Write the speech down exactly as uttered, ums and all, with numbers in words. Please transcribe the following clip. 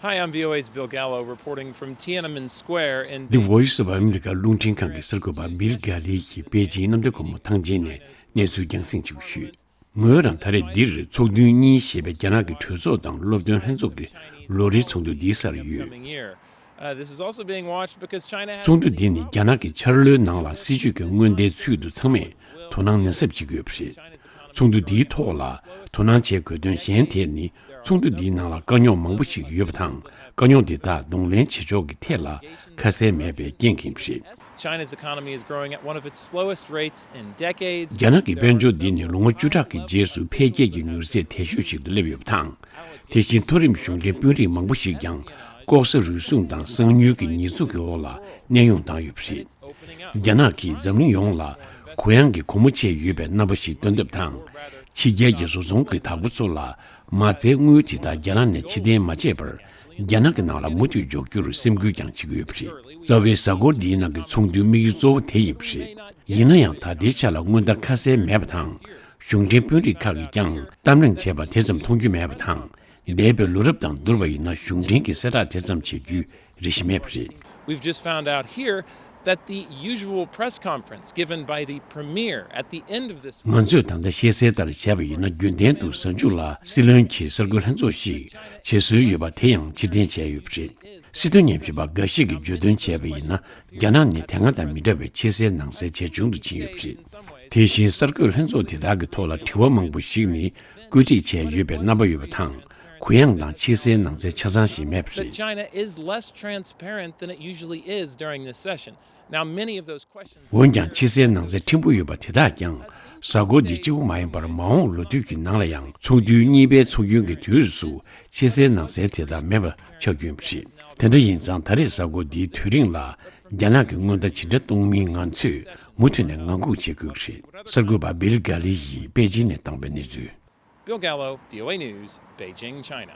Hi, I'm V O A's Bill Gallo reporting from Tiananmen Square in The Beijing. Voice of America རླུང་འཕྲིན་ཁང་གི་གསར་འགོད་པ་བིལ་གྷ་ལི་ཡིས་པེ་ཅིང་གནམ་བདེ་སྒོ་མོ་ཐང་ཆེན་ནས་གནས་ཚུལ་རྒྱང་སྲིང་ཞུ་གི་ཡོད། ངོས་རང་ད་རེས་འདིར་ཚོགས་འདུ་གཉིས་ཞེས་པའི་རྒྱ་ནག་གི་གྲོས་ཚོགས་དང་སློབ་སྟོན་ལྷན་ཚོགས་ཀྱི་ལོ་རེའི་ཚོགས་འདུ་འདིའི་སར་ཡོད། Coming year. Uh, this is also being watched because China has ཚོགས་འདུ་འདི་ནི་རྒྱ་ནག་གི་འཆར་ལོའི་ནང་ལ་སྲིད་ཇུས་ཀྱི་སྔོན་བརྡའི་ཚུལ་དུ་ཚང་མས་དོ་སྣང་ནན་གསབ་བྱེད་ཀྱི་ཡོད་པ་རེད། ཚོགས་འདུ་འདིའི་ཐོག་ལ་དོ་སྣང་བྱེད་དགོས་དོན་གཞན་དེ་ནི་ཚོགས་འདུ་འདིའི་ནང་ལ་དཀའ་རྙོག་མང་པོ་ཞིག་ཡོད་པ་དང་། དཀའ་རྙོག་འདི་དག་གདོང་ལེན་བྱེད་ཕྱོགས་ཀྱི་ཐད་ལ་ཁ་གསལ་མེད་པའི་རྐྱེན་གྱིས་རེད། China's economy is growing at one of its slowest rates in decades. རྒྱ་ནག་གི་དཔལ་འབྱོར་འདི་ནི་ལོ་ངོ་བཅུ་ཕྲག་གི་རྗེས་སུ་འཕེལ་རྒྱས་ཀྱི་མྱུར་ཚད་དལ་ཤོས་ཤིག་ཏུ་སླེབས་ཡོད་པ་དང་། དེ་བཞིན་མཐོ་རིམ་གཞུང་འབྲེལ་དཔོན་རིགས་མང་པོ་ཞིག་ཀྱང་ལྐོག་ཟ་རུལ་སུངས་དང་གསང་ཉུལ་གྱི་ཉེས་འཛུགས་ཀྱི་འོག་ལ་གནས་དབྱུང་བཏང་ཡོད་པ་རེད། རྒྱ་ནག་གིས་འཛམ་གླིང་ཡོངས་ལ་གུ་ཡངས་ཀྱི་སྒོ་མོ་ཕྱེ་ཡོད་པའི་རྣམ་པ་ཞིག་སྟོན་ཐབས་དང་། ཕྱི་རྒྱལ་གྱི་བཟོ་ཚོང་གི་བདག་པོ་ཚོ་ལ་མ་རྩའི་དངུལ་དེ་དག་རྒྱ་ནག་ནས་ཕྱིར་འཐེན་མ་བྱས་པར་རྒྱ་ནག་གི་ནང་ལ་མུ་མཐུད་འཇོག་རྒྱུར་སེམས་ཁུར་ཀྱང་བྱེད་ཀྱི་ཡོད་པ་རེད། རྩ་བའི་གཟའ་འཁོར་འདིའི་ནང་གི་ཚོགས་འདུའི་དམིགས་ཡུལ་གཙོ་བོ་དེ་ཡིན་པ་རེད། ཡིན་ན་ཡང་ད་ལྟའི་ཆ་ལ་སྔོན་བརྡ་ཁ་གསལ་མེད་པ་དང་། གཞུང་འབྲེལ་དཔོན་རིགས་ཁག་གིས་ཀྱང་གཏམ་གླེང་བྱས་པ་དེ་ཙམ་མཐོང་རྒྱུ་མེད་པ་དང་། འདས་པའི་ལོ་རབས་དང་བསྡུར་བ་ཡིན་ན་གཞུང་འབྲེལ་གྱི་གསལ་བསྒྲགས་དེ་ཙམ་བྱེད་རྒྱུའི་རེ་ཞིག་མེད་པ་རེད། We've just found out here that the usual press conference given by the premier at the end of this week ང་ཚོས་ད་ལྟ་ཤེས་གསལ་ལྟར་བྱས་པ་ཡིན་ན། རྒྱུན་ལྡན་དུ་གཟའ་མཇུག་ལ་སྲིད་བློན་གྱི་གསར་འགོད་ལྷན་ཚོགས་ཤིག་བྱེད་སྲོལ་ཡོད་པ་དེ་ཡང་ཕྱིར་འཐེན་བྱས་ཡོད་པ་རེད། སྲིད་དོན་ཉམས་ཞིབ་པ་འགའ་ཞིག་གིས་བརྗོད་དོན་བྱས་པ་ཡིན་ན། རྒྱ་ནག་ནི་དེ་སྔ་དང་མི་འདྲ་བའི་ཕྱི་གསལ་ནང་གསལ་ཇེ་ཆུང་དུ་ཕྱིན་ཡོད་པ་རེད། དེ་བཞིན་གསར་འགོད་ལྷན་ཚོགས་དེ་དག་གི་ཐོག་ལ་དྲི་བ་མང་པོ་ཞིག་ནི་བཀོད་སྒྲིག་བྱས་ཡོད་པའི་རྣམ་པ་ཡོད་པ་དང་། གུ་ཡངས་དང་ཕྱི་གསལ་ནང་གསལ་ཆ་ཚང་ཞིག་མེད་པ་That རེད། China is less transparent than it usually is during this session. Now, many of those questions འོན་ཀྱང་ཕྱི་གསལ་ནང་གསལ་ཕྲན་བུ་ཡོད་པ་དེ་དག་ཀྱང་། གཟའ་འཁོར་འདི་གཅིག་པུ་མ་ཡིན་པར་མ་འོངས་ལོ་དུས་ཀྱི་ནང་ལ་ཡང་ཚོགས་འདུའི་གཉིས་པའི་ཚོགས་རྒྱུན་གྱི་དུས་སུ་ཕྱི་གསལ་ནང་གསལ་དེ་དག་མེད་པ་ཆགས་རྒྱུ་ཡིན་པ་རེད། དེ་འདྲ་ཡིན་ཙང་ད་རེས་གཟའ་འཁོར་འདིའི་དུས་རིང་ལ་རྒྱ་ནག་གི་སྔོན་བརྡ་ཇི་འདྲ་གཏོང་མིན་ང་ཚོས་མུ་མཐུད་ནས་ངང་སྒུག་བྱེད་དགོས་ཀྱི་རེད། གསར་འགོད་པ་བིལ་གྷ་ལི་ཡིས་པེ་ཅིན་ནས་བཏང་པའི་གནས་ཚུལ། Bill Gallo, V O A News, Beijing, China.